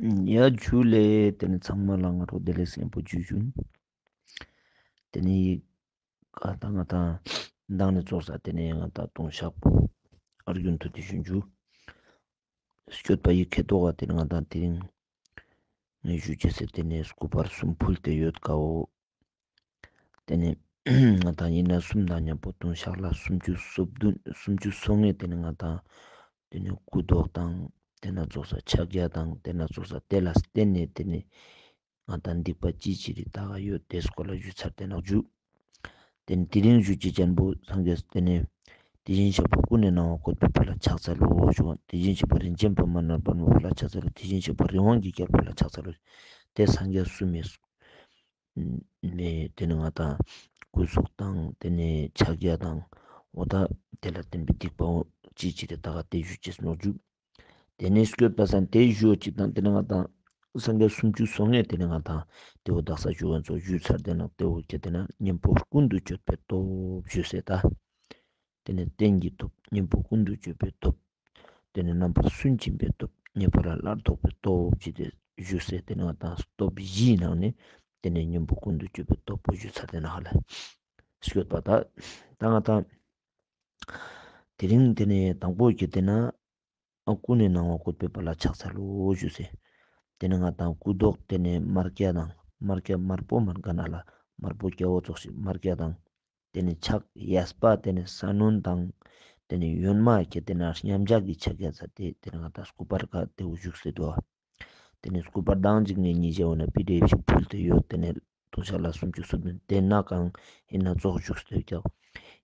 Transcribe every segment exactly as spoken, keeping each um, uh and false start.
ཡ་ཇུ་ལེ། ཏེ་ནེ་ཚང་མ་ལ་ང་རོ་བདེ་ལེགས་ཡང་པོ་ཇུ་ཇུ། ཏེ་ནེ་ཡི་ཀ་ད་ང་ཏང་མདང་ནེ་ཙོགས་ས་ཏེ་ནེ་ང་ཏང་ལྟུང་བཤགས་པོ་ཨར་གྱུན་ཐུ་ཏེ་ཞུ་ཇུ། སྐྱོད་པ་ཡི་ཁེ་ཏོག་ག་ཏེ་ནེ་ང་ཏང་དེ་རིང་ངས་ཞུ་ཅེས་སི་ཏེ་ནེ་སྐུ་པར་གསུམ་ཕུལ་ཏེ་ཡོད་ཀའོ། ཏེ་ནེ་ང་ཏང་ཡིན་ན་གསུམ་དང་མཉམ་པོ་ལྟུང་བཤགས་ལ་སུམ་ཅུ་སོ་བདུན་སུམ་ཅུ་སོ་ལྔའི་ཏེ་ནེ་ང་ཏང་ཏེ་ནེ་སྐུ་མདོག་དང་ཏེ་ན་ཙོགས་ས་ཕྱག་རྒྱ་དང་ཏེ་ན་ཙོགས་ས་ཏེ་ལ་བརྟེན་ནེ་ཏེ་ནེ་ང་ཏང་སྡིག་པ་ཅི་ཅི་རིགས་དག་ཡོད་ཏེ་སྐོར་ལ་ཞུ་ཚར་ཏེ་ནོག་ཇུ། ཏེ་ནེ་དེ་རིང་ཞུ་ཅེས་ཅན་པོ་སངས་རྒྱས་ཏེ་ནེ་དེ་བཞིན་གཤེགས་པ་ཀུན་ནས་སྣང་བ་བཀོད་པའི་དཔལ་ལ་ཕྱག་འཚལ་ལོ་ཞུ་བ། དེ་བཞིན་གཤེགས་པ་རིན་ཆེན་པདྨ་རྣམ་པར་གནོན་པ་ལ་ཕྱག་འཚལ་ལོ། དེ་བཞིན་གཤེགས་པ་རི་དབང་གི་རྒྱལ་པོ་ལ་ཕྱག་འཚལ་ལོ། ཏེ་སངས་རྒྱས་གསུམ་མེ་མེ་ཏེ་ནེ་ང་ཏང་སྐུ་གཟུགས་དང་ཏེ་ནེ་ཕྱག་རྒྱ་དང་འོ་ད་ཏེ་ལ་བརྟེན་པའི་སྡིག་པ་འོ་ཅི་ཅི་རིགས་དག་ཏེ་ཞུ་ཅེས་ནོག་ཇུ། ཏེ་ནེ་སྐྱོད་པ་སང་ཏེ་ཞུ་ཅིག་དང་ཏེ་ནེ་ང་ཏང་སངས་རྒྱས་སུམ་ཅུ་སོ་ལྔའི་ཏེ་ནེ་ང་ཏང་ཏེ་བོ་དག་ས་ཞུ་བ་ཚོ་ཞུ་ཚར་ཏེ་ནེ་ཏེ་བོ་ཁྱེད་ཏེ་ན་གཉེན་པོ་ཀུན་ཏུ་སྤྱོད་པའི་སྟོབས་ཞུ་སེ་ད། ཏེ་ནེ་རྟེན་གྱི་སྟོབས་གཉེན་པོ་ཀུན་ཏུ་སྤྱོད་པའི་སྟོབས། ཏེ་ནེ་རྣམ་པར་སུན་འབྱིན་པའི་སྟོབས་ཉེས་པ་ལ་སླར་ལྡོག་པའི་སྟོབས་ཅི་ཏེ་ཞུ་སེ་ཏེ་ནེ་ང་ཏང་སྟོབས་བཞིའི་ནང་ནེ་ཏེ་ནེ་གཉེན་པོ་ཀུན་ཏུ་སྤྱོད་པའི་སྟོབས་པོ་ཞུ་ཚར་ཏེ་ནེ་ཧ་ལ་སྐྱོད་པ་ད་ད་ང་ཏང་དེ་རིང་ཏེ་ནེ་དང་པོ་ཁྱེད་ཏེ་ན། ཨ་ཀུན་ནས་སྣང་བ་བཀོད་པའི་དཔལ་ལ་ཕྱག་འཚལ་ལོ་ཞུ་སེ། ཏེ་ནེ་ང་ཏང་སྐུ་མདོག་ཏེ་ནེ་དམར་སྐྱ་དང་དམར་སྐྱ་དམར་པོ་མན་ཀ་ན་ལ་དམར་པོ་སྐྱ་བོ་ཙོགས་ཤིག་དམར་སྐྱ་དང་། ཏེ་ནེ་ཕྱག་གཡས་པ་ཏེ་ནེ་ས་གནོན་དང་། ཏེ་ནེ་གཡོན་མ་ཁྱེད་ཏེ་ན་མཉམ་བཞག་གི་ཕྱག་རྒྱ་མཛད་དེ་ཏེ་ནེ་ང་ཏང་སྐུ་པར་ཀ་ཏེ་བོ་བཞུགས་སེ་འདུག། ཏེ་ནེ་སྐུ་པར་དང་ཅིག་ངེ་ཉིས་བྱས་འོ་ན་པི་ཌི་ཨེཕ་ཞིག་ཕུལ་ཏེ་ཡོད། ཏེ་ནེ་ལྟུང་བཤགས་ལ་སུམ་ཅུ་སོ་བདུན་ཏེ་ན་གང་ཡིན་ན་ཙོགས་བཞུགས་སེ་འདུག་ཀྱག།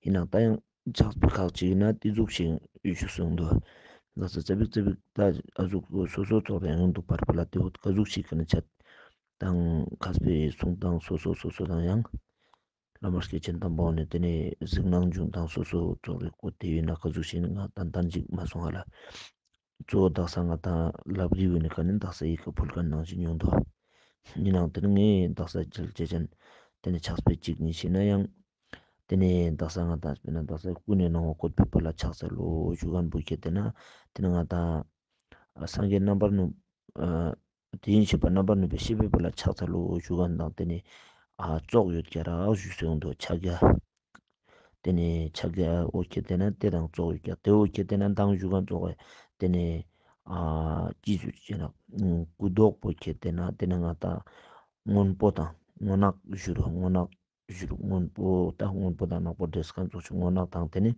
ཡིན་ནའང་ད་ཡང་ཕྱག་དཔེ་ཁག་ཅིག་ཡིན་ན་ཏེ་ཟུག་ཞིག་ཡོད་ཞུ་སོང་འདུག། ལགས་སོ་ཙ་པིག་ཙ་པིག་ད་ཨ་ཟུག་སོ་སོ་ཚོགས་རེ་ཡོང་འདུག་པར་པ་ལ་ཏེ་བོ་ཀ་ཟུག་ཞིག་གི་ན་ཆ་དང་མཁས་པའི་གསུང་སྟངས་སོ་སོ་སོ་སོ་དང་ཡང་བླ་མ་སྐྱེས་ཆེན་དམ་པ་འོ་ནེ་ཏེ་ནེ་གཟིགས་སྣང་བྱུང་སྟངས་སོ་སོ་ཚོགས་རེ་བཀོད་དེ་ཡོད་ན་ཀ་ཟུག་ཞིག་ཡིན་ན་ང་ཏན་ཏན་ཅིག་མ་སོང་ང་ལ། གཙོ་བོ་དག་ས་ང་ཏང་ལབ་རི་བོ་ནེ་ཀ་ནེ་དག་ས་ཡི་ཀ་ཕུལ་ཁན་ནང་བཞིན་ཡོང་དོ། ཡིན་ནའང་ཏེ་ནེ་ངས་དག་ས་ཅལ་ཅེ་ཅན་ཏེ་ནེ་ཕྱག་དཔེ་གཅིག་གཉིས་ཤིག་ན་ཡང་ཏེ་ནེ་དག་ས་ང་ཏང་དཔེར་ན་དག་ས་ཀུན་ནས་སྣང་བ་བཀོད་པའི་དཔལ་ལ་ཕྱག་འཚལ་ལོ་ཞུ་ཁན་བོ་ཁྱེད་ཏེ་ན་ཏེ་ནེ་ང་ཏང་སངས་རྒྱས་རྣམ་པར་གནོན་ཨ་དེ་བཞིན་གཤེགས་པ་རྣམ་པར་གནོན་པའི་གཤེགས་པའི་དཔལ་ལ་ཕྱག་འཚལ་ལོ་ཞུ་ཁན་དང་ཏེ་ནེ་ཨ་ཙོགས་ཡོད་ཀྱག་རག་ཞུ་སེ་ཡོང་དོ་ཕྱག་རྒྱ། ཏེ་ནེ་ཕྱག་རྒྱ་འོ་ཁྱེད་ཏེ་ན་ཏེ་དང་ཙོགས་ཡོད་ཀྱག་ཏེ་འོ་ཁྱེད་ཏེ་ན་མདང་ཞུ་ཁན་ཙོགས་ཏེ་ནེ་ཨ་ཅི་ཞུ་ཅེ་ན་སྐུ་མདོག་པོ་ཁྱེད་ཏེ་ན་ཏེ་ནེ་ང་ཏང་སྔོན་པོ་དང་སྔོ་ནག་ཞུ་རུ་སྔོ་ནག་ཞུ་རུ་སྔོན་པོ་ད་སྔོན་པོ་དང་ནག་པོ་འདྲེས་ཁན་ཙོགས་ཤིག་སྔོ་ནག་དང་ཏེ་ནེ་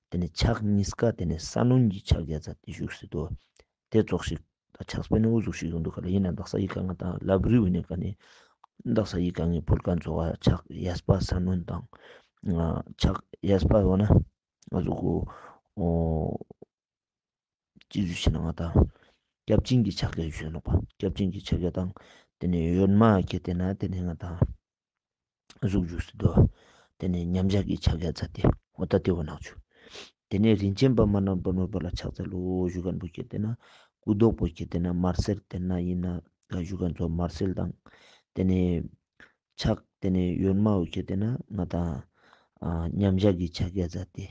ཏེ་ནེ་ཕྱག་གཉིས་ཀ་ཏེ་ནེ་ས་གནོན་གྱི་ཕྱག་རྒྱ་མཛད་དེ་བཞུགས་སེ་འདུག། ཏེ་ཙོགས་ཤིག་ད་ཕྱག་དཔེ་ནི་འུ་ཟུག་ཤིག་ཡོང་དུག་ག་ལ། ཡིན་ན་དག་ས་ཡི་ཀ་ང་ཏང་ལབ་རི་བོ་ནེ་ཀ་ནེ་དག་ས་ཡི་ཀ་ངས་ཕུལ་ཁན་ཙོགས་ཕྱག་གཡས་པ་ས་གནོན་དང་ཕྱག་གཡས་པ་འོ་ན་ང་ཟུག་གུ་ཨོ་ཅི་ཞུ་ཞེ་ན་ང་ཏང་སྐྱབས་སྦྱིན་གྱི་ཕྱག་རྒྱ་ཞུ་ནོག་པ། སྐྱབས་སྦྱིན་གྱི་ཕྱག་རྒྱ་དང་ཏེ་ནེ་གཡོན་མ་ཁྱེད་ཏེ་ན་ཏེ་ནེ་ང་ཏང་ཟུག་ཞུ་སེ་འདུག། ཏེ་ནེ་མཉམ་བཞག་གི་ཕྱག་རྒྱ་མཛད་དེ་འོ་ད་ཏེ་བོ་ནང་ཆུ། ཏེ་ནེ་རིན་ཆེན་པདྨ་རྣམ་པར་གནོན་པ་ལ་ཕྱག་འཚལ་ལོ་ཞུ་ཁན་བོ་ཁྱེད་ཏེ་ན་སྐུ་མདོག་པོ་ཁྱེད་ཏེ་ན་དམར་སེར་ཏེ་ན་ཡིན་ན་ད་ཞུ་ཁན་ཙོགས་དམར་སེར་དང་ཏེ་ནེ་ཕྱག་ཏེ་ནེ་གཡོན་མ་བོ་ཁྱེད་ཏེ་ན་ང་ཏང་ཨ་མཉམ་བཞག་གི་ཕྱག་རྒྱ་མཛད་དེ་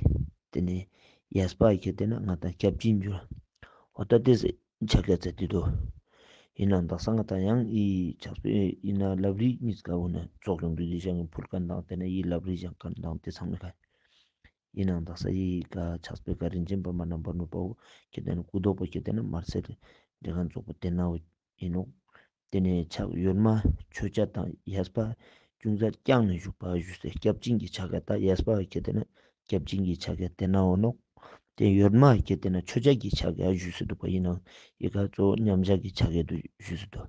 ཏེ་ནེ་གཡས་པ་ཁྱེད་ཏེ་ན་ང་ཏང་སྐྱབས་སྦྱིན་འཇུ་འོ་ད་ཏེ་ཕྱག་རྒྱ་མཛད་དེ་འདུག། ཡིན་ནའང་དག་ས་ང་ཏང་ཡང་ཨི་ཕྱག་དཔེ་ཡིན་ན་ལབ་རི་གཉིས་ཀ་བོ་ནེ་ཙོགས་ཡོང་དུག་ཏེ་ཞག་ངས་ཕུལ་ཁན་དང་ཏེ་ནེ་ཨི་ལབ་རི་བཞེངས་ཁན་དང་ཏེ་ཚང་མའི་ཀ་ཡིན་ནའང་དག་ས་ཨི་ཀ་ཕྱག་དཔེ་ཀ་རིན་ཆེན་པདྨ་རྣམ་པར་གནོན་པ་བོ་ཁྱེད་ཏེ་ན་སྐུ་མདོག་པོ་ཁྱེད་ཏེ་ན་དམར་སེར་འདྲེས་ཁན་ཙོགས་པོ་ཏེ་ན་བོ་ཡིན་ནོག། ཏེ་ནེ་ཕྱག་གཡོན་མ་མཆོད་བྱ་དང་གཡས་པ་ཅུང་ཟད་བརྐྱངས་ནས་བཞུགས་པ་ཞུ་སེ་སྐྱབས་སྦྱིན་གྱི་ཕྱག་རྒྱ་ད་གཡས་པ་ཁྱེད་ཏེ་ན་སྐྱབས་སྦྱིན་གྱི་ཕྱག་རྒྱ་ཏེ་ན་འོ་ནོག། ཏེ་གཡོན་མ་ཁྱེད་ཏེ་ན་མཆོད་བྱ་གི་ཕྱག་རྒྱ་ཞུ་སེ་འདུག་པ། ཡིན་ནའང་ཨི་ཀ་གཙོ་བོ་མཉམ་བཞག་གི་ཕྱག་རྒྱ་དུ་ཞུ་སེ་འདུག།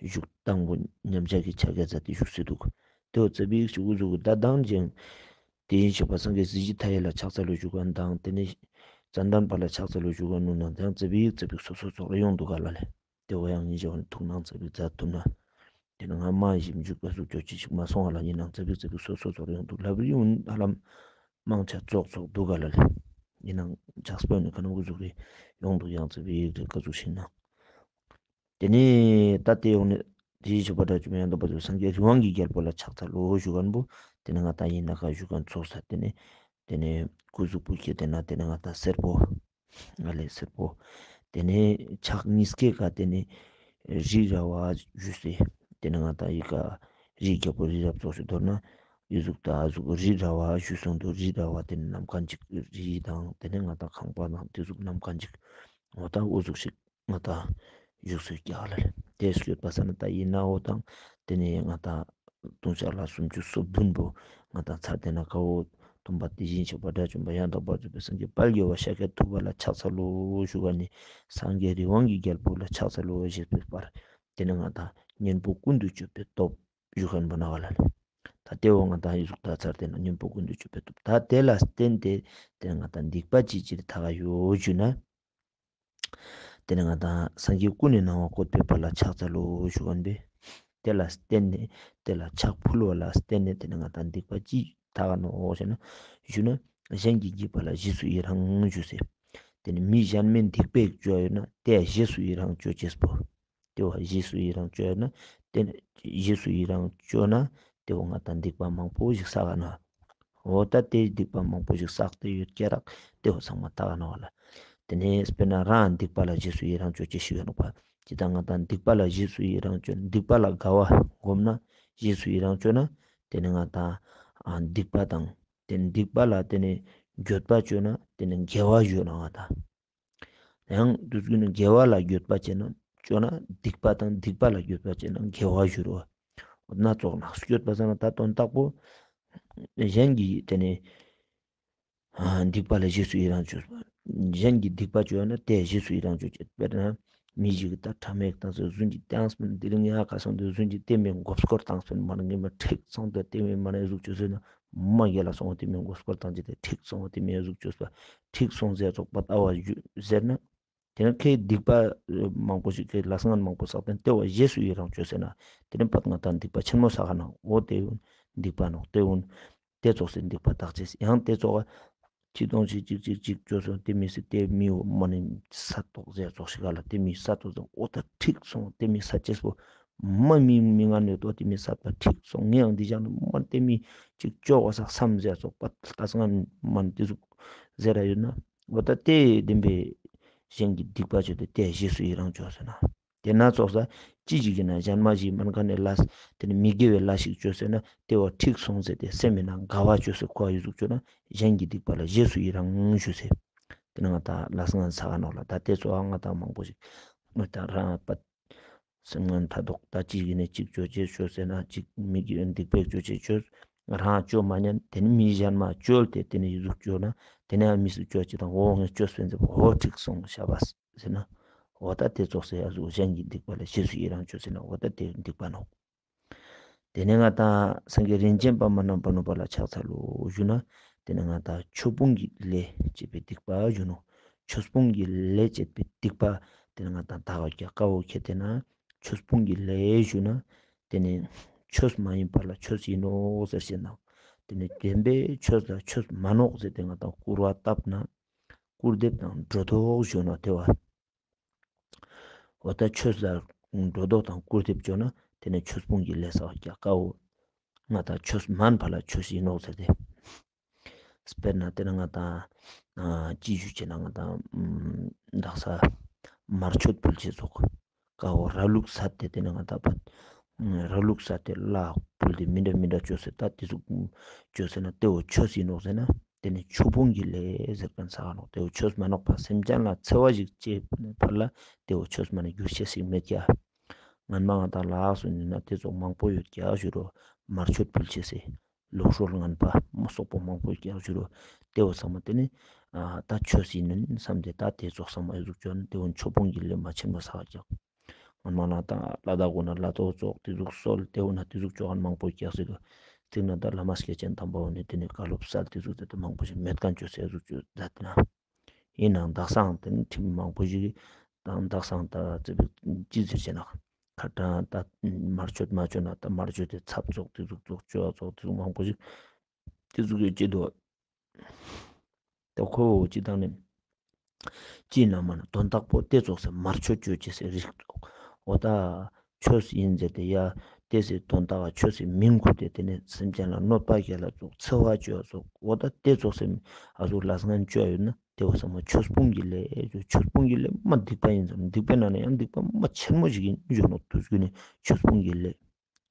བཞུགས་སྟངས་པོ་མཉམ་བཞག་གི་ཕྱག་རྒྱ་མཛད་དེ་བཞུགས་སེ་འདུག། ཏེ་བོ་ཙ་པིག་ཅིག་འུ་ཟུག་གུ་ད་དང་ཅན་དེ་བཞིན་གཤེགས་པ་སངས་རྒྱས་གཟི་བརྗིད་མཐའ་ཡས་ལ་ཕྱག་འཚལ་ལོ་ཞུ་ཁན་དང་ཏེ་ནེ་ཙན་དན་དཔལ་ལ་ཕྱག་འཚལ་ལོ་ཞུ་ཁན་ནུ་ནང་ཡང་ཙ་པིག་ཙ་པིག་སོ་སོ་ཙོགས་རེ་ཡོང་དུག་ག་ལ་ལེ། ཏེ་བོ་ཡང་ཉིན་ཞག་ནེ་ཐུགས་སྣང་ཙ་པིག་མཛད་ཐུབ་ན། ཏེ་ནེ་ང་མ་ཞིབ་འཇུག་པ་ཟུག་ཅོ་ཅི་ཞིག་མ་སོང་བ་ལ་ཡིན་ནའང་ཙ་པིག་ཙ་པིག་སོ་སོ་ཙོགས་རེ་ཡོང་དུག། ལབ་རི་ཡོང་ཧ་ལམ་མང་ཆེ་ཙོགས་ཙོགས་དུག་ག་ལ་ལེ། ཡིན་ནའང་ཕྱག་དཔེ་ནི་ཁ་ན་འུ་ཟུག་རེ་ཡོང་དུག་ཡང་ཙ་པིག་རེ་ཀ་ཟུག་ཤིག་ན། ཏེ་ནེ་ད་ཏེ་ཡོང་ནེ་དེ་བཞིན་གཤེགས་པ་དགྲ་བཅོམ་ཡང་དག་པར་རྫོགས་སངས་རྒྱས་རི་དབང་གི་རྒྱལ་པོ་ལ་ཕྱག་འཚལ་ལོ་ཞུ་ཁན་བོ་ཏེ་ནེ་ང་ཏང་ཡིན་ན་ཁ་ཞུ་ཁན་ཙོགས་ས་ཏེ་ནེ་ཏེ་ནེ་སྐུ་གཟུགས་པོ་ཁྱེད་ཏེ་ན་ཏེ་ནེ་ང་ཏང་སེར་པོ་ང་ལེ་སེར་པོ་ ཏེ་ནེ་ཕྱག་གཉིས་ཀའི་ཀ་ཏེ་ནེ་རི་ར་བ་ཞུས་སེ། ཏེ་ནེ་ང་དང་འི་ཀ་རི་རྒྱལ་པོ་རི་རབ་ཙོགས་ཤིག་མདོར་ན་འི་ཟུག་ཏ་ཟུག་རི་ར་བ་ཞུས་སོང་དུག། རི་ར་བ་ཏེ་ནེ་ནམ་མཁའ་ཅིག་རི་དང་ཏེ་ནེ་ང་དང་ཁང་པ་དང་ཏེ་ཟུག་ནམ་མཁའ་ཅིག་འོ་ཏ་འོ་ཟུག་ཤིག་ང་དང་བཞུགས་སུ་རྒྱག་ལ་ལེ། ཏེ་སྐྱོད་པ་ས་ན་ཏ་ཨིན་ན་འོ་ཏང་ཏེ་ནེ་ང་དང་ལྟུང་བཤགས་ལྷ་སུམ་ཅུ་སོ་བདུན་པོ་ང་དང་ཚར་ཏེ་ན་ཀ་འོ་སྟོན་པ་དེ་བཞིན་གཤེགས་པ་དགྲ་བཅོམ་པ་ཡང་དག་པར་རྫོགས་པའི་སངས་རྒྱས་དཔལ་རྒྱལ་བ་ཤཱཀྱ་ཐུབ་པ་ལ་ཕྱག་འཚལ་ལོ་ཞུ་ཁན་ནི་སངས་རྒྱས་རི་དབང་གི་རྒྱལ་པོ་ལ་ཕྱག་འཚལ་ལོ་ཞེས་པའི་བར་ཏེ་ནེ་ང་དང་གཉེན་པོ་ཀུན་ཏུ་སྤྱོད་པའི་སྟོབས་ཞུ་ཁན་པོ་ན་བ་ལ་ལེ། ཏ་ཏེ་འོ་ང་དང་འི་ཟུག་ཏ་ཚར་ཏེ་ན་གཉེན་པོ་ཀུན་ཏུ་སྤྱོད་པའི་སྟོབས་ཏ་ཏེ་ལ་བརྟེན་ཏེ་ཏེ་ནེ་ང་དང་སྡིག་པ་ཅི་ཅི་ཐག་ཡོད་ཞུ་ན། ཏེ་ནེ་ང་དང་སངས་རྒྱས་ཀུན་ནས་སྣང་བ་བཀོད་པའི་དཔལ་ལ་ཕྱག་འཚལ་ལོ་ཞུ་ཁན་པོ། ཏེ་ལ་བརྟེན་ནེ་ཏེ་ལ་ཕྱག་ཕུལ་བ་ལ་བརྟེན་ནེ་ཏེ་ནེ་ང་དང་སྡིག་པ་ཅི་ཐག་ནོག་ཞུ་ན། ཞུ་ན་གཞན་གྱི་སྡིག་པ་ལ་རྗེས་སུ་ཡི་རང་ཞུ་སེ། ཏེ་ནེ་མི་གཞན་མའི་སྡིག་པ་ཅོ་ཡོད་ན་ཏེ་རྗེས་སུ་ཡི་རང་ཅོ་ཅེས་པོ། ཏེ་བོ་རྗེས་སུ་ཡི་རང་ཅོ་ཡོད་ན་ཏེ་རྗེས་སུ་ཡི་རང་ཅོ་ན་ཏེ་བོ་ང་དང་སྡིག་པ་མང་པོ་ཞིག་བསགས་ན། འོ་ཏ་ཏེ་སྡིག་པ་མང་པོ་ཞིག་བསགས་ཏེ་ཡོད་ཀྱག་རག་ཏེ་བོ་ཚང་མ་ཐག་ནོག་ལེ། ཏེ་ནེ་དཔེར་ན་རང་སྡིག་པ་ལ་རྗེས་སུ་ཡི་རང་ཅོ་ཅེས་ཤིག་ཡོད་ནོག་པ། ཅི་ཏ་ང་དང་སྡིག་པ་ལ་རྗེས་སུ་ཡི་རང་ཅོ་སྡིག་པ་ལ་དགའ་བ་སྒོམ་ན་རྗེས་སུ་ཡི་རང་ཅོ་ན་ཏེ་ནེ་ང་དང་ཨ་སྡིག་པ་དང་ཏེ་ནེ་སྡིག་པ་ལ་ཏེ་ནེ་འགྱོད་པ་ཅོ་ན་ཏེ་ནེ་དགེ་བ་ཞུ་ནོག་ང་དང་། ཡང་དུས་ཀུན་དགེ་བ་ལ་འགྱོད་པ་ཅོ་ན་ཅོ་ན་སྡིག་པ་དང་སྡིག་པ་ལ་འགྱོད་པ་ཅོ་ན་དགེ་བ་ཞུ་རོ། ན་ཙོགས་ན་སྐྱོད་པ་ས་ན་ཏ་དོན་དག་པོ་གཞན་གྱི་ཏེ་ནེ་ཨ་སྡིག་པ་ལ་རྗེས་སུ་ཡི་རང་ཅོ། གཞན་གྱི་སྡིག་པ་ཅོ་ན་ཏེ་རྗེས་སུ་ཡི་རང་ཅོ་ཅེས། དཔེར་ན་མི་ཞིག་གི་ཏ་ཕྲ་མེད་ཏང་སེ་རྫུན་གྱི་ཏང་སེ་དེ་རིང་ཡང་ཁ་སང་དུ་རྫུན་གྱི་ཏེ་མེ་མགོ་སྐོར་ཏང་སེ་མ་ནེ་ངེ་མ་ཁྲིག་སོང་ཏེ་ཏེ་མེ་མ་ནེ་ཟུག་ཅོ་སེ་ན་མ་རྒྱལ་ལ་སོང་བ་ཏེ་མེ་མགོ་སྐོར་ཏང་ཅེས་ཏེ་ཁྲིག་སོང་བ་ཏེ་མེ་ཟུག་ཅོ་སེ་ཁྲིག་སོང་ཟེར་ཙོགས་པ་ལྟ་བ་ཞུ་ཟེར་ན། ཏེ་ནེ་ཁའི་སྡིག་པ་མང་པོ་ཞིག་གི་ལས་ངན་མང་པོ་བསགས་ཏེ་ཏེ་བོ་རྗེས་སུ་ཡི་རང་ཅོས་ཟེར་ན། ཏེ་ནེ་པད་ང་དང་སྡིག་པ་ཆེན་མོ་བསགས་ན་འོ་ཏེ་བོ་སྡིག་པ་ནོག། ཏེ་བོ་ཏེ་ཙོགས་སེ་སྡིག་པ་དག་ཅེས་ཡང་ཏེ་ཙོགས་ཅི་དོང་ཅིག་ཅིག་ཅིག་ཅིག་ཅོས་སོང་ཏེ་མི་སི་ཏེ་མི་བོ་མ་ནེ་སད་དོག་ཟེར་ཙོགས་ཤིག་ག་ལ་ཏེ་མི་སད་དོག་ཟེར་འོ་ཏ་ཁྲིག་སོང་ཏེ་མི་སད་ཅེས་པོ་མ་མི་མི་ངན་ཡོད་དོ་ཏེ་མི་སད་པ་ཁྲིག་སོང་ངས་ཡང་འདི་ཅང་མ་ཏེ་མི་ཅིག་ཅོ་བ་ས་སམ་ཟེར་ཙོགས་པ་ལས་ངན་མ་ཏེ་ཟུག་ཟེར་ར་ཡོད་ན་འོ་ཏ་ཏེ་བདེན་པའི་གཞན་གྱི་སྡིག་པ་ཅོས་ཏེ་ཏེ་རྗེས་སུ་ཡི་རང་ཅོས་ཟེར་ན། ཏེ་ན་ཙོགས་ས་ཅི་ཞིག་ཡིན་ན་གཞན་མ་ཞིག་མན་ཁ་ནེ་ལས་ཏེ་ནེ་མི་དགེ་བའི་ལས་ཤིག་ཅོས་ཟེར་ན་ཏེ་བོ་ཁྲིག་སོང་ཟེར་ཏེ་སེམས་མེད་ན་དགའ་བ་ཅོས་ཟེར་ཁོ་ཡི་ཟུག་ཅོས་ན་གཞན་གྱི་སྡིག་པ་ལ་རྗེས་སུ་ཡི་རང་ཞུ་ཟེར། ཏེ་ནེ་ང་དང་ལས་ངན་བསགས་ནོག་ལ་ཏ་ཏེ་ཙོགས་ང་དང་མང་པོ་ཞིག་ང་དང་རང་པད་སེམས་ངན་ཐ་དོག་ཏ་ཅི་ཞིག་ཡིན་ན་ཅིག་ཅོ་ཅེས་ཅོས་ཟེར་ན་ཅིག་མི་དགེ་བའི་སྡིག་པ་ཅོ་ཅེས་ཅོས་རང་ཅོ་མ་ཉན་ཏེ་ནེ་མི་གཞན་མ་ཅོལ་ཏེ་ཏེ་ནེ་ཡི་ཟུག་ཅོས་ན་ཏེ་ནེ་མི་སུ་ཅོ་ཅེས་དང་འོ་ངས་ཅོས་པིན་ཟེར་འོ་ཁྲིག་སོང་ཤ་བ་ཟེར་ན། འོ་ཏ་ཏེ་ཙོགས་སེ་ཡ་ཟུག་གཞན་གྱི་སྡིག་པ་ལ་རྗེས་སུ་ཡི་རང་ཅོས་ཟེར་ན་འོ་ཏ་ཏེ་སྡིག་པ་ནོག། ཏེ་ནེ་ང་དང་སངས་རྒྱས་རིན་ཆེན་པདྨ་རྣམ་པར་གནོན་པ་ལ་ཕྱག་འཚལ་ལོ་ཞུ་ན། ཏེ་ནེ་ང་དང་ཆོས་སྤོང་གི་ལས་བྱེད་པའི་སྡིག་པ་ཞུ་ནོག། ཆོས་སྤོང་གི་ལས་བྱེད་པའི་སྡིག་པ་ཏེ་ནེ་ང་དང་དག་ཀྱག་ཀ་བོ་ཁྱེད་ཏེ་ན་ཆོས་སྤོང་གི་ལས་ཞུ་ན། ཏེ་ནེ་ཆོས་མ་ཡིན་པ་ལ་ཆོས་ཡིན་ནོག་ཟེར་ཞེ་ན། ཏེ་ནེ་བདེན་པའི་ཆོས་ལ་ཆོས་མན་ནོག་ཟེར་ཏེ་ང་དང་སྐུར་བ་བཏབ་ན་སྐུར་འདེབས་དང་སྒྲོ་འདོགས་ཞུ་ནོག་ཏེ་བོ། འོ་ཏ་ཆོས་ལ་སྒྲོ་འདོགས་དང་སྐུར་འདེབས་ཅོ་ན་ཏེ་ནེ་ཆོས་སྤོང་གི་ལས་བསགས་ཀྱག་ཀ་བོ། ང་དང་ཆོས་མན་པ་ལ་ཆོས་ཡིན་ནོག་ཟེར་ཏེ། དཔེར་ན་ཏེ་ནེ་ང་དང་ཨ་ཅི་ཞུ་ཅེས་ན་ང་དང་ཨམ་དག་ས་དམར་མཆོད་ཕུལ་ཅེས་ཙོགས་ཀ་བོ་ར་ལུག་སད་དེ་ཏེ་ནེ་ང་དང་པད་ར་ལུག་སད་དེ་ལ་ཕུལ་ཏེ་མི་འདྲ་མི་འདྲ་ཅོས་ཟེར་ཏ་ཏེ་ཟུག་ཅོས་ཟེར་ན་ཏེ་བོ་ཆོས་ཡིན་ནོག་ཟེར་ན། ཏེ་ནེ་ཆོས་སྤོང་གི་ལས་ཟེར་ཁན་བསགས་ནོག། ཏེ་བོ་ཆོས་མན་ནོག་པ་སེམས་ཅན་ལ་འཚེ་བ་ཞིག་བྱེད་པར་ལ་ཏེ་བོ་ཆོས་མན་ན་འགྱུར་ཅེས་ཤིག་མེད་ཀྱག། སྔན་མ་ང་དང་ལ་དྭགས་སུ་ཡིན་ན་ཏེ་ཙོགས་མང་པོ་ཡོད་ཀྱག་ཞུ་རོ། དམར་མཆོད་ཕུལ་ཅེས་སི་ལུགས་སྲོལ་ངན་པ་མ་སོག་པོ་མང་པོ་ཡོད་ཀྱག་ཞུ་རོ། ཏེ་བོ་ཚང་མ་ཏེ་ནེ་ཨ་ཏ་ཆོས་ཡིན་ནོག་བསམ་སྟེ་ཏ་ཏེ་ཙོགས་ཚང་མ་ཡོད་ཟུག་ཅོ་ན་ཏེ་བོ་ཆོས་སྤོང་གི་ལས་མ་ཆེན་མོ་བསགས་ཀྱག། སྔན་མ་ན་ཏ་ལ་དྭགས་གུན་ན་ལ་ཏོ་ཙོགས་ཏེ་ཟུག་སོལ་ཏེ་བོ་ན་ཏེ་ཟུག་ཅོ་ཁན་མང་པོ་ཡོད་ཀྱག་ཟེར་དུག། ཅིག་ན་ཏ་བླ་མ་སྐྱེས་ཆེན་དམ་པ་བོ་ནེ་ཏེ་ནེ་བཀའ་སློབ་སལ་ཏེ་ཟུག་ཏེ་མང་པོ་ཞིག་མེད་ཁན་ཅོས་ཟེར་ཟུག་ཅོས་ཟེར་ཏེ་ན། ཡིན་ནའང་དག་སང་ཏེ་ནེ་ཁྲིམས་མང་པོ་ཞིག་དང་དག་སང་ཏ་ཅི་ཟེར་ཅེ་ན་ཁ་ཏང་ཏ་དམར་མཆོད་མ་ཅོ་ན་ཏ་དམར་མཆོད་ཏེ་ཚབ་ཙོགས་ཏེ་ཟུག་ཙོགས་ཅོ་ཙོགས་ཏེ་ཟུག་མང་པོ་ཞིག་ཏེ་ཟུག་ཡོད་ཅེ་དུག། ཏ་ཁོ་བོ་ཅི་དང་ནི་ཅི་ན་མ་ན་དོན་དག་པོ་ཏེ་ཙོགས་སེ་དམར་མཆོད་ཅོ་ཅེས་སི་རིགས་ཙོགས་འོ་ཏ་ཆོས་ཡིན་ཟེར་ཏེ་ཡ་ཏེ་སི་དོན་དག་ཆོས་སི་མིང་ཁུར་ཏེ་ཏེ་ནེ་སེམས་ཅན་ལ་གནོད་པ་སྐྱེལ་ལ་ཙོགས་འཚེ་བ་ཅོ་ཙོགས་འོ་ཏ་ཏེ་ཙོགས་སེ་ཨ་ཟུག་ལས་ངན་ཅོ་ཡོད་ན། ཏེ་བོ་ཚང་མ་ཆོས་སྤོང་གི་ལས་ཞུ། ཆོས་སྤོང་གི་ལས་མ་སྡིག་པ་ཨིན་ཙང་སྡིག་པའི་ནང་ནེ་ཡང་སྡིག་པ་མ་ཆེན་མོ་ཞིག་ཨིན་ཞུ་ནོག། དུས་རྒྱུན་ནེ་ཆོས་སྤོང་གི་ལས་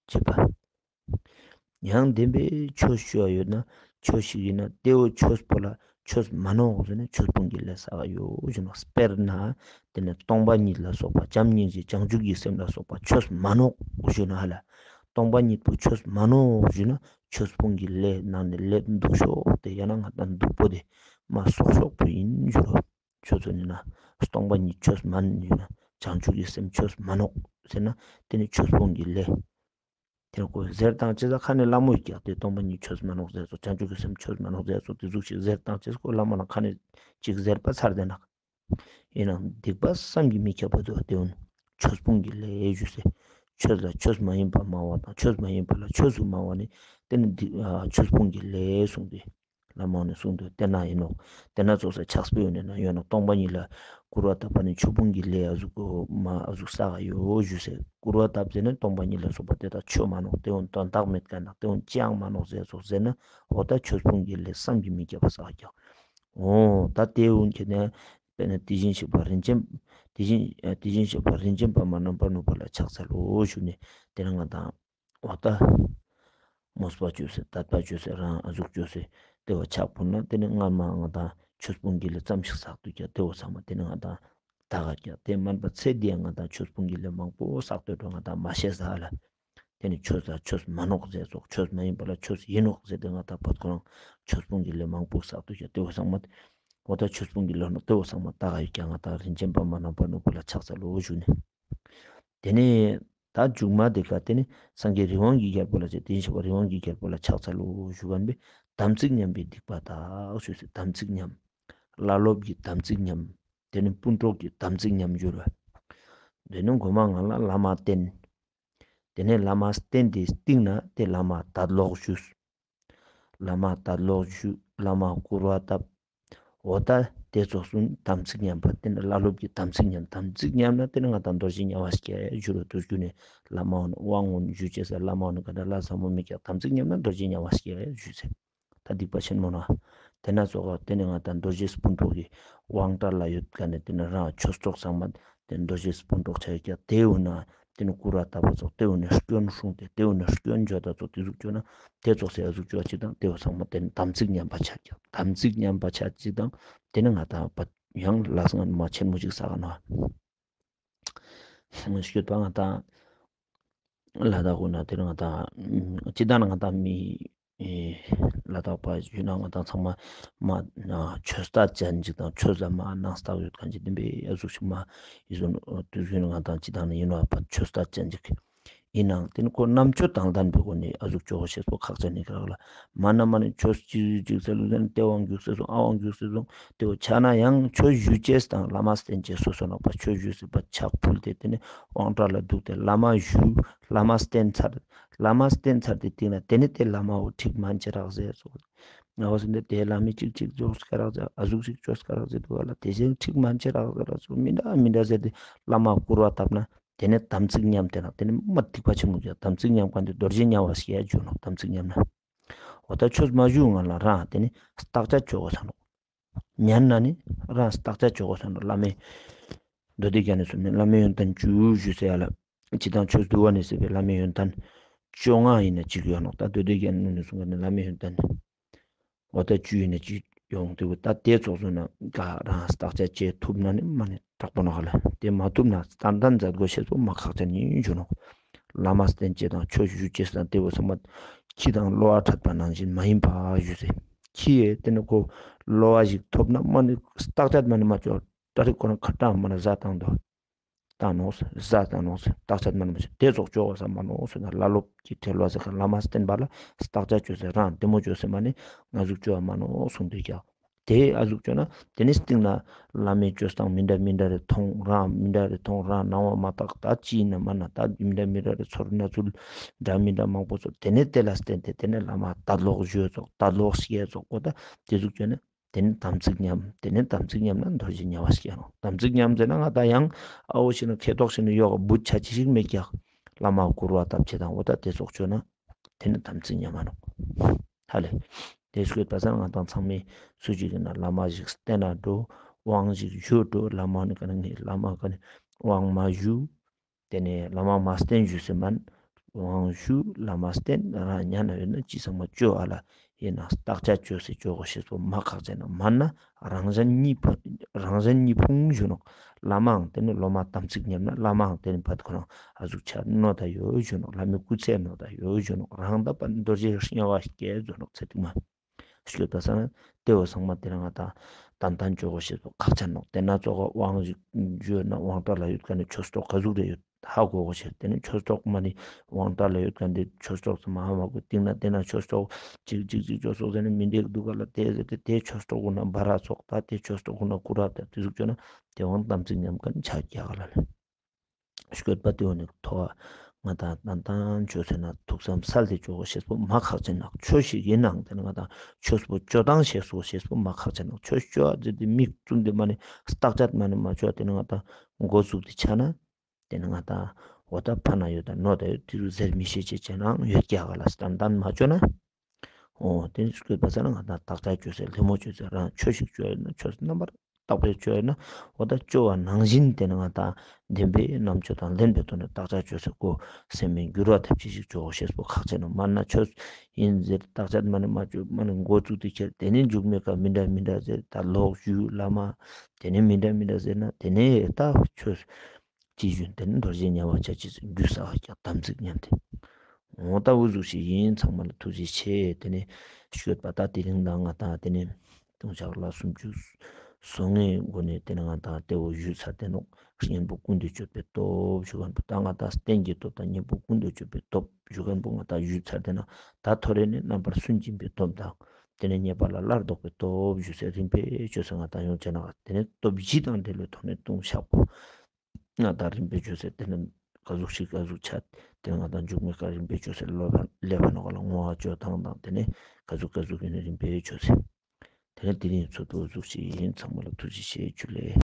བྱེད་པ། ཡང་བདེན་པའི་ཆོས་ཞུ་བ་ཡོད་ན་ཆོས་ཤིག་ཨིན་ན་ཏེ་བོ་ཆོས་པོ་ལ་ཆོས་མན་ནོག་ཟེར་ན་ཆོས་སྤོང་གི་ལས་བསགས་ཡོད་ཞུ་ནོག། དཔེར་ན་ཏེ་ནེ་སྟོང་པ་ཉིད་ལ་སོགས་པ་བྱམས་སྙིང་རྗེ་བྱང་ཆུབ་ཀྱི་སེམས་ལ་སོགས་པ་ཆོས་མན་ནོག་ཞུ་ན་ཧ་ལ། སྟོང་པ་ཉིད་པོ་ཆོས་མན་ནོག་ཞུ་ན་ཆོས་སྤོང་གི་ལས་ནང་ནེ་ལས་སྡུག་ཤོས་ཏེ་ཡང་ན་ང་དང་སྡུག་པོ་ཏེ་མ་སོག་སོག་པོ་ཨིན་ཞུ་རོག། ཆོས་ཚོ་ནི་ན་སྟོང་པ་ཉིད་ཆོས་མན་ནོག་ཞུ་ན་བྱང་ཆུབ་ཀྱི་སེམས་ཆོས་མན་ནོག་ཟེར་ན་ཏེ་ནི་ཆོས་སྤོང་གི་ལས། ཏེ་ནི་ཁོ་ཟེར་ཏང་ཅེས་ཁ་ནེ་ལ་མོ་ཡི་ཀྱག་ཏེ་སྟོང་པ་ཉིད་ཆོས་མན་ནོག་ཟེར་ཙོགས་བྱང་ཆུབ་ཀྱི་སེམས་ཆོས་མན་ནོག་ཟེར་ཙོགས་ཏེ་ཟུག་ཞིག་ཟེར་ཏང་ཅེས་ཁོ་ལ་མོ་ན་ཁ་ནེ་ཅིག་ཟེར་པ་ཚར་ཏེ་ན། ཨིན་ནའང་སྡིག་པ་བསམ་གྱིས་མི་ཁྱབ་པ་ཏེ་བོ་ནི་ཆོས་སྤོང་གི་ལས་ཞུས་སེ། ཆོས་ལ་ཆོས་མ་ཡིན་པ་སྨྲ་བ་དང་ཆོས་མ་ཡིན་པ་ལ་ཆོས་སུ་སྨྲ་བ་ནི་ཏེ་ནི་སྡིག་ཨ་ཆོས་སྤོང་གི་ལས་གསུངས་ཏེ། ལ་མོ་ནི་གསུངས་ཏེ་ཏེ་ན་ཨིན་ནོག། ཏེ་ན་ཙོགས་སེ་ཕྱག་དཔེ་ཡོད་ན་ཡོད་ན་སྟོང་པ་ཉིད་ལ་སྐུར་བ་བཏབ་པ་ནི་ཆོས་སྤོང་གི་ལས་ཨ་ཟུག་མ་ཨ་ཟུག་བསགས་ཡོད་ཞུས་སེ། སྐུར་བ་བཏབ་ཟེར་ན་སྟོང་པ་ཉིད་ལ་སོགས་པ་ཏེ་དག་ཆོས་མན་ནོག། ཏེ་བོ་དོན་དག་མེད་ཁན་ནོག། ཏེ་བོ་ཅི་ཡང་མན་ནོག་ཟེར་ཙོགས་ཟེར་ན་འོ་ད་ཆོས་སྤོང་གི་ལས་བསམ་གྱིས་མི་ཁྱབ་པ་བསགས་ཀྱག། འོ་ད་ཏེ་བོ་ཁྱེད་ནི་དཔེར་ན་དེ་བཞིན་གཤེགས་པ་རིན་ཆེན་དེ་བཞིན་དེ་བཞིན་གཤེགས་པ་རིན་ཆེན་པདྨ་རྣམ་པར་གནོན་པ་ལ་ཕྱག་འཚལ་ལོ་ཞུ་ནེ་ཏེ་ནི་ང་དང་འོ་ད་མོས་པ་ཅོས་སེ་དད་པ་ཅོས་སེ་རང་ཨ་ཟུག་ཅོས་སེ་ཏེ་བོ་ཕྱག་ཕུལ་ན་ཏེ་ནི་སྔར་མ་ང་དང་ཆོས་སྤོང་གི་ལས་ཙམ་ཞིག་བསགས་དུག་ཀྱག། ཏེ་བོ་ཚང་མ་ཏེ་ནི་ང་དང་ད་ག་ཀྱག་ཏེ་མན་པ་ཚེ་འདི་ཡང་ང་དང་ཆོས་སྤོང་གི་ལས་མང་པོ་བསགས་ཏེ་འགྲོ་ང་དང་མ་ཤེས་ས་ལ། ཏེ་ནི་ཆོས་ལ་ཆོས་མན་ནོག་ཟེར་ཙོགས་ཆོས་མ་ཡིན་པ་ལ་ཆོས་ཨིན་ནོག་ཟེར་ཏེ་ང་དང་བོ་ཁོ་རང་ཆོས་སྤོང་གི་ལས་མང་པོ་བསགས་དུག་ཀྱག། ཏེ་བོ་ཚང་མ་འོ་ད་ཆོས་སྤོང་གི་ལས་ནོག། ཏེ་བོ་ཚང་མ་ད་ག་ཡོད་ཀྱག། ང་དང་རིན་ཆེན་པདྨ་རྣམ་པར་གནོན་པ་ལ་ཕྱག་འཚལ་ལོ་ཞུ་ནེ། ཏེ་ནེ་ད་མཇུག་མ་ཏེ་ཀ་ཏེ་ནི་སངས་རྒྱས་རི་དབང་གི་རྒྱལ་པོ་ལ་ཅེས་དེ་བཞིན་གཤེགས་པ་རི་དབང་གི་རྒྱལ་པོ་ལ་ཕྱག་འཚལ་ལོ་ཞུ་ཁན་པོའི་དམ་ཚིག་ཉམས་པའི་སྡིག་པ་དག་ཞུས་སེ། དམ་ཚིག་ཉམས། བླ་སློབ་ཀྱི་དམ་ཚིག་ཉམས། ཏེ་ནི་སྤུན་གྲོགས་ཀྱི་དམ་ཚིག་ཉམས་ཞུ་རོག། ཏེ་ནི་གོ་མ་ང་ལ་བླ་མ་བསྟེན། ཏེ་ནེ་བླ་མ་བསྟེན་ཏེ་སྟིང་ནེ་ཏེ་བླ་མ་དད་ལོག་ཞུས། བླ་མ་དད་ལོག་ཞུས། བླ་མ་སྐུར་བ་བཏབ། འོ་ད་ཏེ་ཙོགས་སུ་དམ་ཚིག་ཉམས་པ་ཏེ་ནི་བླ་སློབ་ཀྱི་དམ་ཚིག་ཉམས། དམ་ཚིག་ཉམས་ན་ཏེ་ནི་ང་དང་རྡོ་རྗེ་དམྱལ་བ་སྐྱེ་ཞུ་རོག། དུས་རྒྱུན་ནེ་བླ་མ་འོ་ན་དབང་ངོ་ཞུ་ཅེས་སེ་བླ་མ་འོ་ན་ག་ན་ལ་ཟབ་མོ་མི་ཀྱག། དམ་ཚིག་ཉམས་ན་རྡོ་རྗེ་དམྱལ་བ་སྐྱེ་ཞུས་སེ། ད་སྡིག་པ་ཆེན་མོ་ན། ཏེ་ན་ཙོགས་ཏེ་ནི་ང་དང་རྡོ་རྗེ་སྤུན་གྲོགས་ཀྱི་དབང་གྲལ་ལ་ཡོད་ཁན་ནི་ཏེ་ནི་རང་ཆོས་གྲོགས་ཚང་མ་ཏེ་ནི་རྡོ་རྗེ་སྤུན་གྲོགས་ཆ་ཡོད་ཀྱག། ཏེ་འོ་ན་ཏེ་ནི་སྐུར་བ་བཏབ་པ་ཙོགས་ཏེ་འོ་ན་སྐྱོན་སྲུང་སྟེ་ཏེ་འོ་ན་སྐྱོན་བརྗོད་ད་ཙོགས་ཏེ་ཟུག་ཅོ་ན་ཏེ་ཙོགས་སེ་ཨ་ཟུག་ཅོ་ཅིག་དང་ཏེ་བོ་ཚང་མ་ཏེ་ནི་དམ་ཚིག་ཉམས་པ་ཆ་ཀྱག། དམ་ཚིག་ཉམས་པ་ཆ་ཅིག་དང་ཏེ་ནི་ང་དང་ཡང་ལས་ངན་མ་ཆེན་མོ་ཅིག་བསགས་ནོག། སྐྱོད་པ་ང་དང་ལ་དྭགས་གུན་ན་ཏེ་ནི་ང་དང་ཅི་དང་ང་དང་མི་ཨེ་ལ་དྭགས་པ་ཞུ་ན་ང་དང་ཚང་མ་མ་ཆོས་ལྟ་ཅན་ཅིག་དང་ཆོས་ལ་མ་ནང་བསྟགས་ཡོད་ཁན་ཅིག་ཏེ་བོ་ཨ་ཟུག་ཅིག་མ་ཨི་ཟུག་དུས་རྒྱུན་ང་དང་ཅི་དང་ནི་ཨིན་ནོག་པ་ཆོས་ལྟ་ཅན་ཅིག་ཨིན་ནའང་ཏེ་ནི་ཁོ་རྣམ་དཔྱོད་དང་ལྡན་པའི་སྒོ་ནེ་ཨ་ཟུག་ཅོ་ཤེས་པོ་ཁག་ཅན་ནི་ཀ་རག་ལ། མ་ན་མ་ནི་ཆོས་ཅི་ཟུག་ཅིག་ཟེར་ལུགས་ཟེར་ན་ཏེ་དབང་རྒྱུགས་སེ་སོང་ཨ་དབང་རྒྱུགས་སེ་སོང་། ཏེ་བོ་ཆ་ན་ཡང་ཆོས་ཞུ་ཅེས་དང་བླ་མ་བསྟེན་ཅེས་སོ་སོ་ནོག་པ། ཆོས་ཞུས་སེ་བ་ཕྱག་ཕུལ་ཏེ་ཏེ་ནི་དབང་གྲལ་ལ་འདུག་སྟེ་བླ་མ་ཞུ། བླ་མ་བསྟེན་ཚར། བླ་མ་བསྟེན་ཚར་ཏེ་སྟིང་ནེ་ཏེ་ནི་ཏེ་བླ་མ་བོ་ཁྲིག་མན་ཆེ་རག་ཟེར་སོ། ང་བོ་སེམས་ཏེ་ཏེ་བླ་མའི་ཅིག་ཅིག་ཅོས་ཀ་རག་ཟེར་ཨ་ཟུག་ཅིག་ཅོས་ཀ་རག་ཟེར་དུག་ག་ལ། ཏེ་ཅིག་ཁྲིག་མན་ཆེ་རག་ཟེར་རག་སོ་མི་འདྲ་མི་འདྲ་ཟེར་ཏེ་བླ་མ་སྐུར་བ་བཏབ་ན་ཏེ་ནི་དམ་ཚིག་ཉམས་ཏེ་ན་ཏེ་ནི་མ་སྡིག་པ་ཆེན་མོ་ཀྱག། དམ་ཚིག་ཉམས་ཁན་ཏེ་རྡོ་རྗེ་དམྱལ་བ་སྐྱེ་ཡ་འཇུག་ནོག། དམ་ཚིག་ཉམས་ན། འོ་ད་ཆོས་མ་ཞུ་སྔ་ལ་རང་ཏེ་ནི་བརྟག་དཔྱད་ཅོ་གོས་ས་ནོག། ཉན་ན་ནི་རང་བརྟག་དཔྱད་ཅོ་གོས་ས་ནོག། བླ་མའི་མདོ་སྡེ་རྒྱན་ནེ་གསུངས་ནི་བླ་མའི་ཡོན་ཏན་བཅུ་ཞུས་སེ་ཡ་ལ། སྤྱིར་བཏང་ཆོས་འདུལ་བ་ནེ་ཟེར་བའི་བླ་མའི་ཡོན་ཏན་བཅོ་ལྔ་ཨིན་ན་ཅིག་ཡོད་ནོག། ད་མདོ་སྡེ་རྒྱན་ནེ་གསུངས་ནི་བླ་མའི་ཡོན་ཏན་འོ་ད་བཅུ་ཨིན་ན་ཅིག་ཡོང་དུག། ད་ཏེ་ཙོགས་སོང་ན་ག་རང་བརྟག་དཔྱད་ཅོ་ཐུབ་ན་ནི་མ་ནི་དྲག་པོ་ནོག་ལ། ཏེ་མ་ཐུབ་ན་ཏན་ཏན་མཛད་སྒོ་ཤེས་པོ་མ་ཁག་ཅན་ཨིན་ཞུ་ནོག། བླ་མ་བསྟེན་ཅེས་དང་ཆོས་ཞུ་ཅེས་དང་ཏེ་བོ་ཚང་མ་ཁྱི་དང་གློ་བ་འཕྲད་པ་ནང་བཞིན་མ་ཡིན་པ་ཞུས་སེ། ཁྱི་ཡེ་ཏེ་ནི་ཁོ་གློ་བ་ཞིག་ཐོབ་ན་མ་ནི་བརྟག་དཔྱད་མ་ནི་མ་ཅོ་ཏ་རིག་ཁོ་རང་ཁ་ཏང་མ་ནི་ཟ་ཏང་དོ། ཏང་ནོག་ཟ་ཏང་ནོག་བརྟག་དཔྱད་མ་ནི་མ་ཅོ། ཏེ་ཙོགས་ཅོ་གོས་ས་མ་ནོག་སོང་ན་བླ་སློབ་ཀྱི་ཁྲེལ་བ་ཟེར་ཁན་བླ་མ་བསྟེན་པ་ལ་བརྟག་དཔྱད་ཅོས་སེ་རང་བདེ་མོ་ཅོས་སེ་མ་ནི་ང་ཟུག་ཅོ་བ་མ་ནོག་གསུངས་དུག་ཀྱག། ཏེ་ཨ་ཟུག་ཅོ་ན་ཏེ་ནི་སྟིང་ནེ་བླ་མའི་ཅོ་སྟངས་མི་འདྲ་མི་འདྲ་རེ་ཐོང་རང་མི་འདྲ་རེ་ཐོང་རང་སྣང་བ་མ་དག་ད་ཅི་ཨིན་ན་མ་ན་ད་མི་འདྲ་མི་འདྲ་རེ་ཚོར་ན་ཚུལ་འདྲ་མི་འདྲ་མང་པོ་ཚོར་ཏེ་ནི་ཏེ་ལ་བརྟེན་ཏེ་ཏེ་ནི་བླ་མ་ད་ལོག་ཞུ་ཙོགས་ད་ལོག་ཤེས་ཙོགས་གོ་ད་ཏེ་ཟུག་ཅོ་ན་ཏེ་ནི་དམ་ཚིག་ཉམས། ཏེ་ནི་དམ་ཚིག་ཉམས་ན་རྡོ་རྗེ་དམྱལ་བ་སྐྱེ་ནོག། དམ་ཚིག་ཉམས་ཟེར་ན་ང་ད་ཡང་ཨ་བོ་ཞིག་ནི་ཁེ་ཏོག་ཞིག་ནི་ཡོག་བུ་ཆ་ཅི་ཞིག་མེད་ཀྱག། བླ་མ་སྐུར་བ་བཏབ་ཅེས་དང་འོ་ད་ཏེ་ཙོགས་ཅོ་ན་ཏེ་ནི་དམ་ཚིག་ཉམས་མ་ནོག། ཧ་ལེ། དེ་སྐྱོད་པ་སང་ང་དང་ཚང་མས་སུ་ཞིག་ཡིན་ན་བླ་མ་ཞིག་བསྟེན་ན་འགྲོ། དབང་ཞིག་ཞུ་འགྲོ། བླ་མ་ནི་ཀ་ནེ་བླ་མ་ཀ་ནེ་དབང་མ་ཞུ། དེ་ནས་བླ་མ་མ་བསྟེན་ཞུ་སེ་མན། དབང་ཞུ། བླ་མ་བསྟེན། རང་ཉན་ན་ཡོད་ན་ཅི་ཚང་མ་བཅོ་ཨ་ལ། ཡིན་ན་བརྟག་དཔྱད་བཅོས་སེ་བཅོ་དགོས་ཤེས་པོ་མ་ཁག་ཅན་ནོག། མན་ན་རང་གཞན་གཉིས་ཕུང་རང་གཞན་གཉིས་ཕུང་ཞུ་ནོག། བླ་མའང་དེ་ནི་སློབ་མ་དམ་ཚིག་ཉམས་ན་བླ་མའང་དེ་ནི་བད་ཁོ་རང་ཨ་ཟུག་ཆ་ནོ་ད་ཡོད་ཞུ་ནོག། བླ་མའི་སྐུ་ཚེ་ནོ་ད་ཡོད་ཞུ་ནོག། རང་ད་པ་རྡོ་རྗེ་དམྱལ་བ་སྐྱེ་ཞུ་ནོག་ཚེ་ཐིག་མ། སྐྱོད་པ་སང་དེ་བོ་ཚང་མ་དེ་ནི་ང་དང་ཏན་ཏན་བཅོ་དགོས་ཤེས་པོ་ཁག་ཅན་ནོག། དེ་ན་ཙོགས་དབང་ཞིག་ཞུ་ན་དབང་གྲལ་ལ་ཡོད་མཁན་ནི་ཆོས་གྲོགས་ག་ཟུག་རེ་ཡོད་ཧ་གོ་དགོས་ཤེས། དེ་ནི་ཆོས་གྲོགས་མ་ནི་དབང་གྲལ་ལ་ཡོད་མཁན་དེ་ཆོས་གྲོགས་ཚང་མ་ཧ་མ་གོ། སྟིང་ན་དེ་ན་ཆོས་གྲོགས་ཅིག་ཅིག་ཅིག་བཅོ་སོགས་ཟེར་ནི་མི་འདུག་ག་ལ། དེ་ཟེར་ཏེ་དེ་ཆོས་གྲོགས་གུན་ན་བ་ར་ཚོགས་ད་དེ་ཆོས་གྲོགས་གུན་ན་ཀུ་ར་ད་དེ་ཟུག་བཅོ་ན་དེ་དབང་དམ་ཚིག་ཉམས་མཁན་ཆ་རྒྱག་ག་ལ་ལེ། སྐྱོད་པ་དེ་བོ་ནི་ཐོག་ང་དང་ཏན་ཏན་བཅོས་ཟེར་ན་ཐུགས་བསམ་སལ་ཏེ་བཅོ་དགོས་ཤེས་པོ་མ་ཁག་ཅན་ནོག། ཆོས་ཤིག་ཡིན་ནའང་དེ་ནི་ང་དང་ཆོས་པོ་བཅོ་སྟངས་ཤེས་དགོས་ཤེས་པོ་མ་ཁག་ཅན་ནོག། ཆོས་བཅོ་ཨ་ཟེར་ཏེ་མིག་བཙུམ་སྟེ་མ་ནི་བརྟག་དཔྱད་མ་ནི་མ་བཅོ་དེ་ནི་ང་དང་འགོ་བཙུགས་ཏེ་ཆ་ན་དེ་ནི་ང་དང་འོ་ད་ཕ་ན་ཡོད་ད་ནོ་ད་ཡོད་དེ་རུ་ཟེར་མི་ཤེས་ཅེས་བྱས་ནའང་ཡོད་ཀྱག་ག་ལ། ཏན་ཏན་མ་བཅོ་ན། འོ་དེ་ནི་སྐྱོད་པ་སང་ང་དང་བརྟག་དཔྱད་བཅོས་ཟེར་ལྷེ་མོ་བཅོས་ཟེར་རང་ཆོས་ཤིག་བཅོ་ཡོད་ན་ཆོས་རྣམ་པར་དག་པའི་ཆོས་ཡོད་ན་འོ་ད་བཅོ་བ་ནང་བཞིན་དེ་ནི་ང་དང་བདེན་པའི་རྣམ་དཔྱོད་དང་ལྡན་པའི་ཐོག་ནས་བརྟག་དཔྱད་བཅོས་ཟེར་གོ། སེམས་མི་འགྱུར་བ་ཐེབས་ཅེས་ཤིག་བཅོ་དགོས་ཤེས་པོ་ཁག་ཅན་ནོག། མན་ན་ཆོས་ཡིན་ཟེར་བརྟག་དཔྱད་མ་ནི་མ་བཅོ་མ་ནི་འགོ་བཙུགས་ཏེ་ཁྱེར་དེ་ནི་མཇུག་མའི་ཀ་མི་འདྲ་མི་འདྲ་ཟེར་ད་ལོག་ཞུ་བླ་མ་དེ་ནི་མི་འདྲ་མི་འདྲ་ཟེར་ན་དེ་ནི་ད་ཆོས་ཅི་ཞུ་དེ་ནི་རྡོ་རྗེ་དམྱལ་བ་ཆ་ཅེས་རྒྱུ་ས་བ་ཀྱག་དམ་ཚིག་ཉམས་ཏེ། འོ་ད་འུ་ཟུག་ཤིག་ཡིན། ཚང་མ་ལ་ཐུགས་རྗེ་ཆེ། དེ་ནི་སྐྱོད་པ་ད་དེ་རིང་ད་ང་དང་དེ་ནི་ལྟུང་བཤགས་ལ་སུམ་ཅུ་སོ་ལྔའི་སྒོ་ནས་དེ་ནི་ང་དང་དེ་བོ་ཞུས་ཚར་ཏེ་ནོག། གཉེན་པོ་ཀུན་ཏུ་སྤྱོད་པའི་སྟོབས་ཞུ་མཁན་པོ་ད་ང་དང་རྟེན་གྱི་སྟོབས་དང་གཉེན་པོ་ཀུན་ཏུ་སྤྱོད་པའི་སྟོབས་ཞུ་མཁན་པོ་ང་དང་ཞུས་ཚར་ཏེ་ན་ད་ཐོ་རེ་ནི་རྣམ་པར་སུན་འབྱིན་པའི་སྟོབས་དང་དེ་ནི་ཉེས་པ་ལ་སླར་ལྡོག་པའི་སྟོབས་ཞུས་ཏེ་རིམ་པས་བཅོས་ཏེ་ང་དང་ཡོང་ཅེས་ན་དེ་ནི་སྟོབས་བཞི་དང་འབྲེལ་བའི་ཐོག་ནས་ལྟུང་བཤགས་པོ། ང་དང་རིམ་པས་བཅོས་ཏེ་དེ་ནི་ག་ཟུག་ཤིག་ག་ཟུག་ཆ་དེ་ནི་ང་དང་མཇུག་མའི་ཀ་རིམ་པས་བཅོས་ཏེ་ལོ་ལེབ་བ་ནོག་ག་ལ། བསྔོ་བ་བཅོ་སྟངས་དང་དེ་ནི་ག་ཟུག་ག་ཟུག་ཡིན་ནི་རིམ་པས་བཅོས་ཏེ་དེ་ནི་དེ་རིང་ཚོགས་འདུ་འུ་ཟུག་ཤིག་ཡིན། ཚང་མ་ལ་ཐུགས་རྗེ་ཆེ། ཇུ་ལེ།